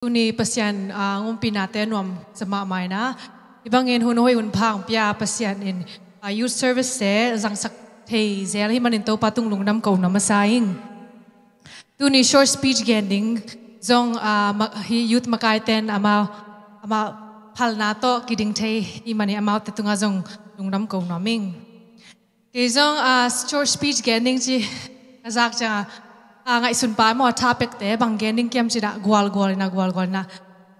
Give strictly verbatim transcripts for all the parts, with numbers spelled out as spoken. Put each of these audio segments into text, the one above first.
Tuni Pasian a ngumpi nate nuam sa mahmah ina, i bangin hun hoi hun phang pia Pasian in a youth service se zangsak thei zel hi manin Topa tung lungdam ko na masa ing. Tuni short speech gen ding zong a ma- hi youth makai ten ama ama phalna to kiding thei hi manin amaute tunga zong lungdam ko nuam ing. Kei zong a short speech gen ding ci ka zak cianga a ngaihsun pa maw a tha pekte bang gen ding kiam cina gualgual ina gualgual ina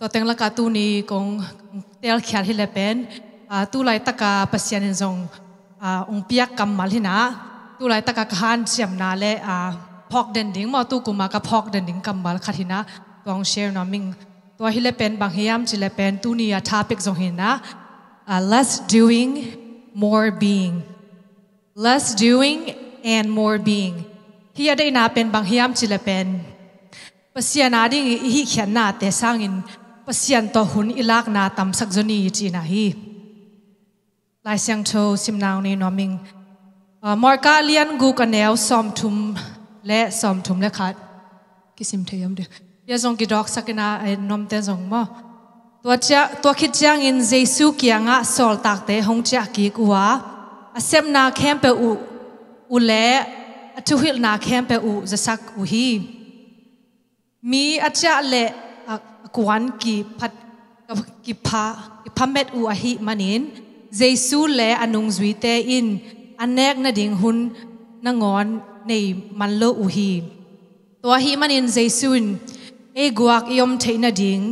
tua teng laka tuni kong telkhiat hi le pen a tu laitaka Pasian in zong a ung piak kammal hina tu laitaka ka hanciamna le a phawk den ding maw tu kuma ka phawk den ding kammal khat hina tua ung share nuam ing. Tua hi le pen bang hiam ci le pen tuni a tha pek zong hina a less doing, more being. Less doing and more being. Hi a deihna pen bang hiam ci le pen Pasian a ding i hihkhiatnate sangin Pasian tawh hun i lakna tamsak zaw ni cina hi. Lai Siangtho simna ung nei nuam ing. A, Marka lian guk a neu sawmthum le sawmthum le khat. Kisim thei om de. Bia zong kidawksak ina a nuamte zong maw. Tua, cia, tua khit ciangin Jesu kiangah sawltakte hong ciah kik uh a, a sepna khempeuh uh, uh le a thuhilhna khempeuh uh zasak uh hi. Mi a ciah le a, a kuan kiphat, kipha, kiphamet uh ahih manin Jesu le a nungzuite in a nek nading hun nangawn nei man lo uh hi. Tua ahih manin Jesu in ei guak i om theih nading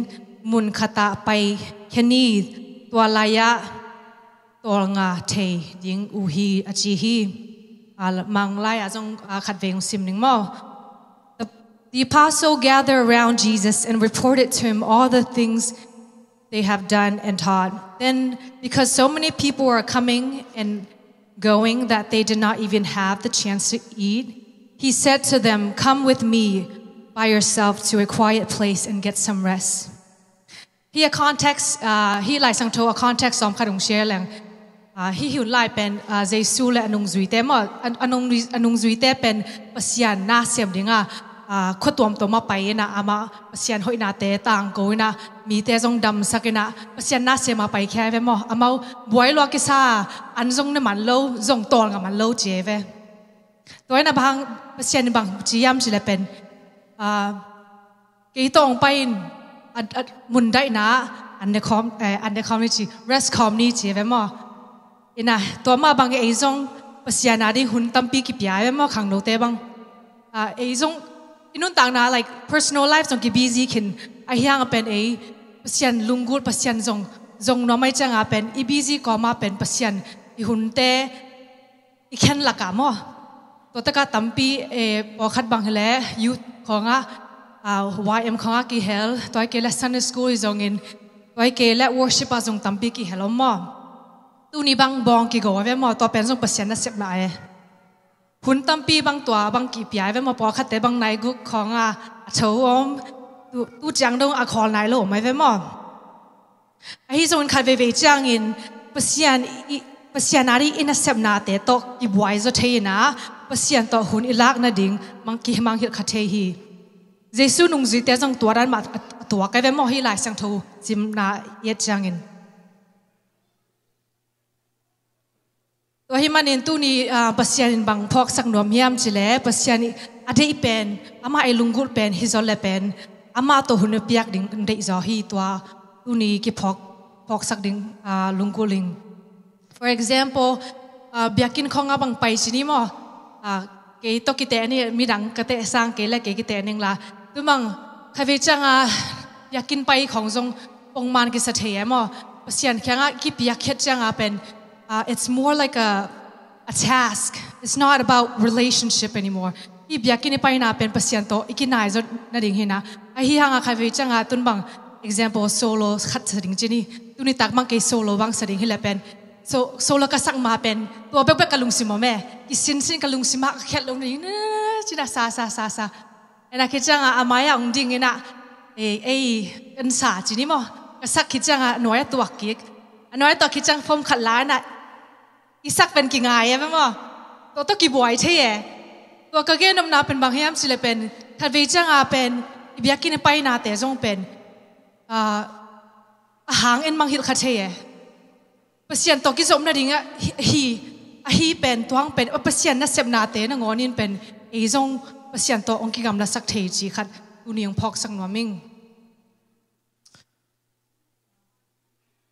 mun khatah pai khe ni tua lai-ah tawlnga thei ding uh hi a ci hi. A, Manglai ah zong a khatvei hong sim ning maw. The, the apostles gathered around Jesus and reported to him all the things they have done and taught. Then, because so many people were coming and going that they did not even have the chance to eat, he said to them, "Come with me by yourself to a quiet place and get some rest." Hi a context, uh, hi Lai Siangtho a context sawm khat hong share leng. Uh, hi hun lai pen uh, Jesu le a nungzuite maw, a, a, nung, a nungzuite pen Pasian na sem dinga uh, khua tuamtuam a pai ina ama Pasian hoihnate tangko ina mite zong damsak ina Pasian na sem a pai khia ve maw. Amau buai lua kisa an zong na man lo, zong tawlnga man lo ci ve. Tua ina bang Pasian bang ci hiam ci le pen uh, kei tawh hong pai in a, a, mun daihna an ne khawm, eh, an ne khawm ni ci, rest khawm ni ci ve maw. Ina tua mah bang ei zong Pasian a ding hun tampi kipia ve maw khangnote bang. Ah, ei zong i nuntakna like personal life zong ki busy khin ahi hang a pen ei Pasian lunggulh Pasian zong zong nuam ahih cianga pen i busy kawma pen Pasian i hunte i khen laka maw. Tua taka tampi eh, pawlkhat bang hi le youth khawnga ah, Y M khawnga kihel, tua hi kei le Sunday school hi zongin, tua hi kei le worship ah zong tampi kihel om maw. Tuni bang bawng kigo a ve maw, tua pen zong Pasian nasepna e. Hun tampi bang tua bang kipia a ve maw, pawlkhatte bang nai guk khawnga a tho om, tu, tu ciang dong a khawl nai lo om a ve maw. Ahi zongin khat veivei ciangin Pasian i, Pasian a ding i nasepnate tawh kibuai zaw thei ina Pasian tawh hun i lak nading mang, kimangngilh kha thei hi. Jesu nungzuite zong tua dan mah a, a tuak a ve maw hi Lai Siangtho simna i et ciangin. Tua hi manin tuni ah, Pasian in bang phawksak nuam hiam ci le Pasian i a deih pen amah i lunggulh pen hi zaw le pen amah tawh hun a piak ding deih zaw hi tua tuni kiphawk phawksak ding ah, lunggulh ing. For example ah, biakinn khawnga bang pai ci ni maw ah, kei tawh kiteh ni midang ka teh sang kei le kei kiteh ning la tu bang khavei cianga biakinn pai khawng zong pongman kisa thei e maw. Pasian kiangah kipiak khiat cianga pen uh, it's more like a, a task. It's not about relationship anymore. I biakinn i paina pen Pasian tawh i kinai zaw nading hina. Ahi hanga khavei cianga tun bang example solo khat sa ding ci ni. Tuni tak bang kei solo bang sa ding hi le pen. So, solo ka sak ma pen tua bekbek ka lungsim om e. Kisinsin ka lungsim ah ka khiat lo ni na cina sa sa sa sa. Ena khit cianga a mai-ah hong ding ina ei, ei kan sa ci ni maw. Ka sak khit cianga nuai a tuak kik. A nuai a tuak khit ciang fom khat la ina i sak pen kingai e ve maw. Tua tawh kibuai thei e. Tua ka gen nopna pen bang hiam ci le pen khatvei cianga pen i biakinn i painate zong pen ah, a hang en mang hilh kha thei e. Pasian tawh kizop nading a hi, hi, a hi pen, tuang pen, a Pasian nasepnate nangawn in pen, ei zong Pasian tawh hong kigamlasak thei ci khat, tuni hong phawksak nuam ing.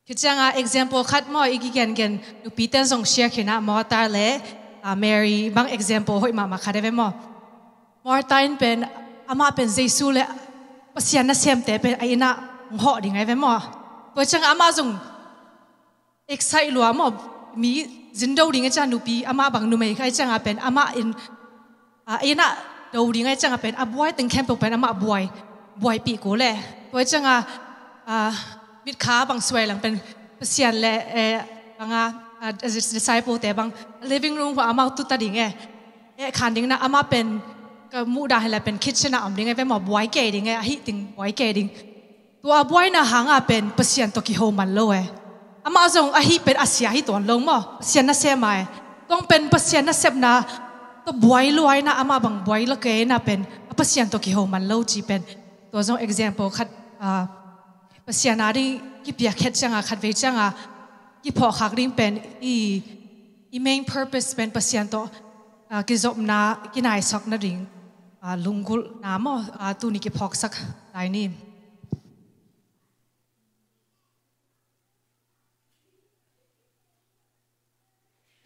Khit cianga example khat maw, i kigengen nupiten zong share khin ah, Martha le, ah, Mary bang example hoih mahmah khat e ve maw. Martha in pen, amah pen Jesu le Pasian nasemte pen a innah hong hawh ding ai ve maw. Tua cianga amah zong excite lua maw, mi zin do ding a cianga nupi, amah bang numei kha a cianga pen, amah in, ah, inn ah do ding a cianga pen, a buai teng khempeuh pen amah buai, buaipih kul e. Tua cianga, ah, mitkha bang suai lang pen, Pasian le, eh, banga, ah, disciple te bang living room hua amau tuta ding e. Eh, khan ding na amah pen, ka muhdah hi la pen kitchen ah om ding e ve maw, buai kei ding e, a hih ting buai kei ding. Tua a buaina hanga pen Pasian tawh kiho man lo e. Amah zong a hih pen a sia hi tuan lo maw, Pasian nasem a e. Tuang pen Pasian nasepna tawh buai luaina, amah bang buai lo keina pen a Pasian tawh kiho man lo ci pen. Tua zong example khat, ah, Pasian a ding kipiak khet cianga, khat vei cianga kiphawhkhak ding pen i, i main purpose pen Pasian tawh, ah, kizopna, kinaisakna ding, ah, lunggulhna maw, ah, tuni kiphawksak lai ni.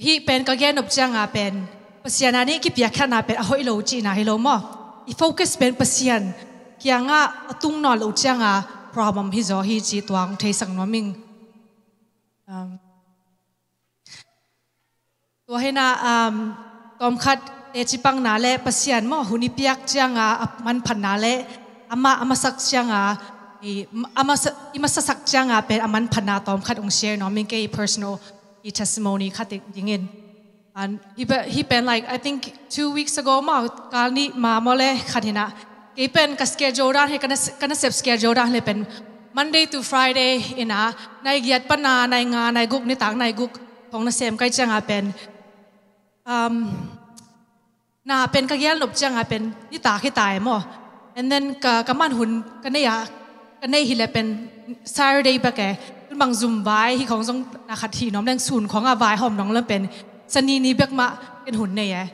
Hih pen ka gen nop cianga pen, Pasian a nih kipiak khatna pen a hoih lo cihna hi lo maw. I focus pen Pasian kiangah a tung nawn lo cianga problem hi zaw hi ci tuang theisak nuam ing. Um, Tua hina, um, tawmkhat teci pangna le Pasian maw, hun i piak cianga a manphatna le amah a masak cianga, i, a masa, i masasak cianga pen a manphatna tawmkhat hong share nuam ing kei personal i testimony khat dingin. And hih pe-, hih pen, like, I think two weeks ago maw, kal nih ma maw le khat hina. Kei pen ka schedule dan hi, ka na, ka nasep schedule dan hi le pen Monday to Friday ina, nai giat pana, nai nga, nai guk, nitak nai guk thong nasem kai cianga pen. Um, na pen ka gial nop cianga pen nitak hi tai maw. And then ka, ka man hun ka nei a, ka nei hi le pen Saturday bek e. Tun bang zum vai hi khong zong na khat hi nuam leng sun khong a vai hawm nong le pen Sani ni bek mah ken hun nei e.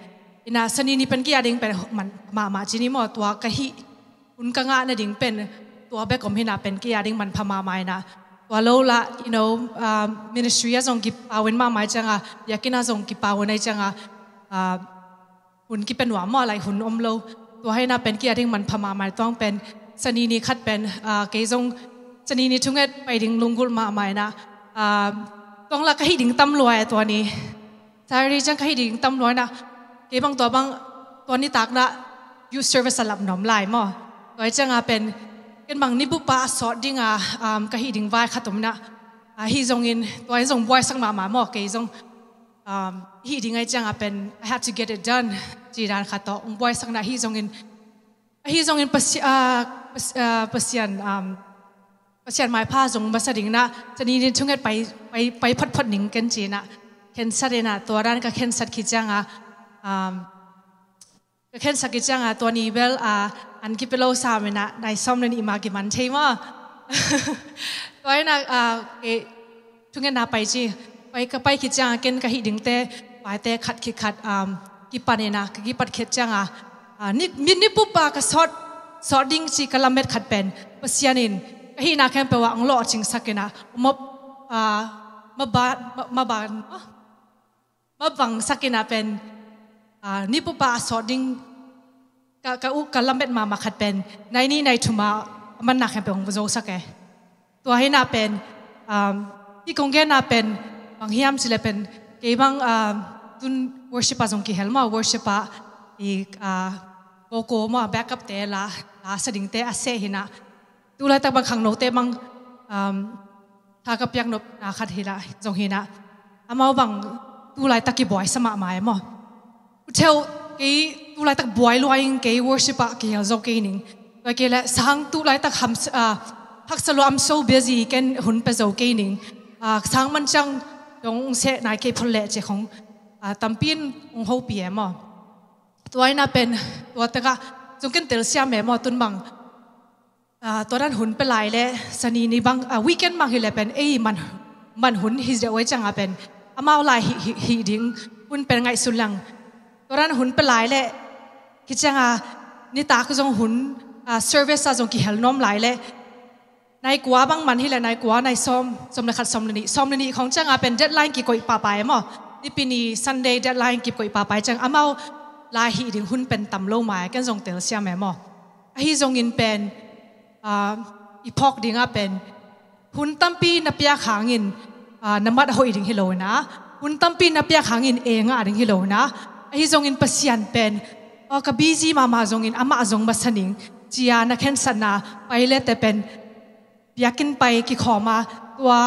Ina Sani ni pen kia ding pen man mahmah ci ni maw, tua ka hih hun ka ngah nading pen tua bek om hina pen kia ding manpha mahmah ina. Tua lo la, you know, um, ministry a zong kipawin mahmah cianga, biakinn a zong kipawin ai cianga, uh, hun kipen nuam maw, lai hun om lo. Tua hina pen kia ding manpha mahmah tuang pen Sani ni khat pen, uh, kei zong Sani ni thunget pai ding lunggulh mahmah ina. Um, tuang la ka hih ding tam lua e tua ni. Saturday ciang ka hih ding tam luaina, kei bang tua bang tua nitak na youth service a lap nuam lai maw. Tua cianga pen ken bang nibupa a sawt dinga, um, ka hih ding vai khat omna, ah, hih zongin tua in zong buaisak mahmah maw, kei zong, um, hih ding ai cianga pen I had to get it done ci dan khat tawh hong buaisakna hih zongin Ahi zongin Pasi-, ah, Pas-, ah, Pasian, um, Pasian maipha zong masa dingna, Sani ni thunget pai, pai, pai photphot ning ken cina. Khensat ina, tua dan ka khensat khit cianga, um, ka khensat khit cianga, tua ni bel, ah, an kipia lo sam ina, nai sawm le nih ma kiman thei maw. Tua ina, ah, eh, thungetna pai ci. Pai ka pai khit cianga ken ka hih dingte, paite khat khit khat, um, kipan ina, ka kipat khit cianga, ah, ni, ni, nipupa ka sawt, sawt ding ci ka lamet khat pen. Pasian in, ka hihna khempeuh ah hong lawhcingsak ina, ma, ah, ma ba, ma, ma ba, ah, ma bangsak ina pen, ah, nipupa a sawt ding ka, ka u, ka lamet mahmah khat pen, nai ni nai thum a, a manna khempeuh hong zosak e. Tua hina pen, um, hih kong genna pen, bang hiam cile pen, kei bang, um, tun worship a zong kihel maw, worship a i, uh, vocal maw, backup te la, la sa dingte a seh hina. Tulaitak bang khangnote bang, um, tha ka piak nopna khat hila, zong hina. Amau bang tulaitak kibuai sa mahmah e maw. U Theu, kei tulaitak buai lua ing, kei worship ah kihel zo kei ning. Tua kei le sang tulaitak ham, ah, haksa lua, I'm so busy, ken hun pia zo kei ning. Ah, sang man ciang dong seh nai kei phot leh ci khong, ah, tampi in hong hopih e maw. Tua ina pen, tua taka, zong ken telsiam e maw, tun bang. Tua dan hun pia lai le Sani ni bang, weekend bang hi le pen ei man hun hi deuh ai cianga pen amau lai hih ding hun pen ngaihsun lang. Tua dan hun pia lai le hi cianga nitak zong hun service a zong kihel nuam lai le nai kua bang man hi le nai kua, nai sawm, sawm le khat, sawm le nih, sawm le nih khong cianga pen deadline kikoih pahpah e maw. Nipi ni Sunday deadline kikoih pahpah e ciang amau lai hih ding hun pen tam lo mai ken zong telsiam e maw. Ahi zongin pen i phawk dingah pen hun tampi na piak hangin na mat a hoih ding hi lo na, hun tampi na piak hangin e ngah ding hi lo na. Ahi zongin Pasian pen ka busy mahmah zongin amah zong masa ning cia na khensatna pai le te pen biakinn pai kikhawm a tua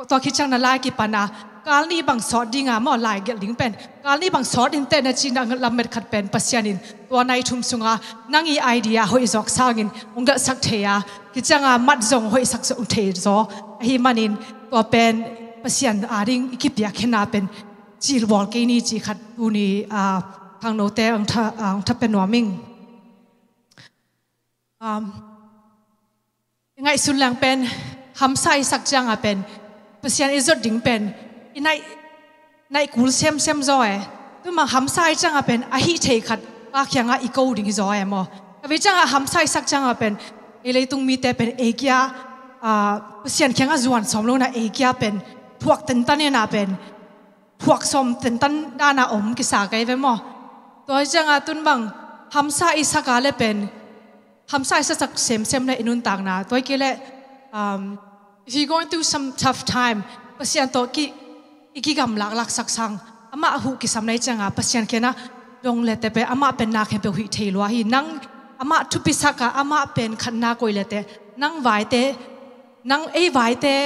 tua khiciang na lai kipan a kal nih bang sawt dinga maw lai gelh ding pen kal nih bang sawt in teh na cina lamet khat pen Pasian in tua nai thum sunga nang i idea hoih zawk sangin hong gelhsak thei a khicianga mat zong hoihsak zong thei zaw. Ahi manin tua pen Pasian ading i kipiak hina pen cilbawl kei ni ci khat tuni khangnote ang tha pia nuam ing. I ngaihsun leng pen hamsa i sak cianga pen Pasian i zot ding pen i naih naih kul semsem zaw e. Tuma hamsa i cianga pen ahi thei khat a khianga i ko ding hi zaw e maw. Ka vei cianga hamsa i sak cianga pen ei leitung mite pen ei kia Pasian khianga zuan sawm lo na ei kia pen phuak tentan ina pen phuak sawm tentan dana om kisa kei ve maw. Tua cianga tun bang hamsa i saka le pen hamsa i sasak semsem le i nuntakna tua kei le if you going through some tough time Pasian tawh ki i kigamlak laksak sang amah a huh kisam na i cianga Pasian kena dong le te pen amah pen na khempeuh hih thei lua hi. Nang amah thupisaka amah pen khatna koih le te nang vaite nang ei vaite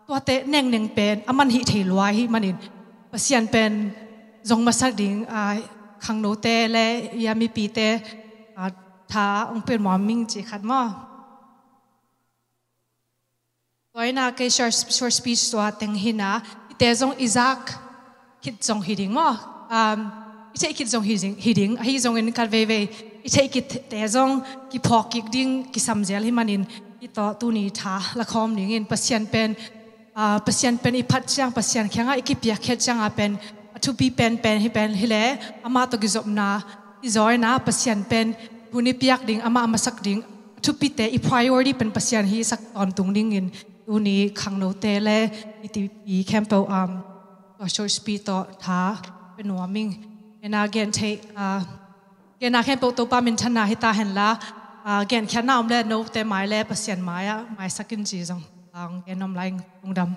tuate nengneng pen a man hih thei lua hi manin Pasian pen zong masak ding khangnote le ia mipite tha ong pen muam ming ci khat maw. Tua ina kei short speech tua teng hina ite zong i zak khit zong hi ding maw. I theih khit zong hi ding ahi zongin khat veivei i theih khit te zong kiphawk kik ding kisam zel hi manin i tawh tuni tha lakhawm dingin Pasian pen Pasian pen i phat ciang Pasian khianga i kipiak khiat cianga pen a thupi penpen hi pen hi le amah tawh kizopna i zawina Pasian pen hun i piak ding amah a masak ding a thupite i priority pen Pasian hi sak tawntung dingin tuni khangnote le i tipi khempeuh tua short speech tawh tha pia nuam ing. Ena gen theih ena khempeuh Topa minthanna hi ta henla genkhiatna om le note mai le Pasian mai-ah maisak in ci zong gen om lai ing. Lungdam.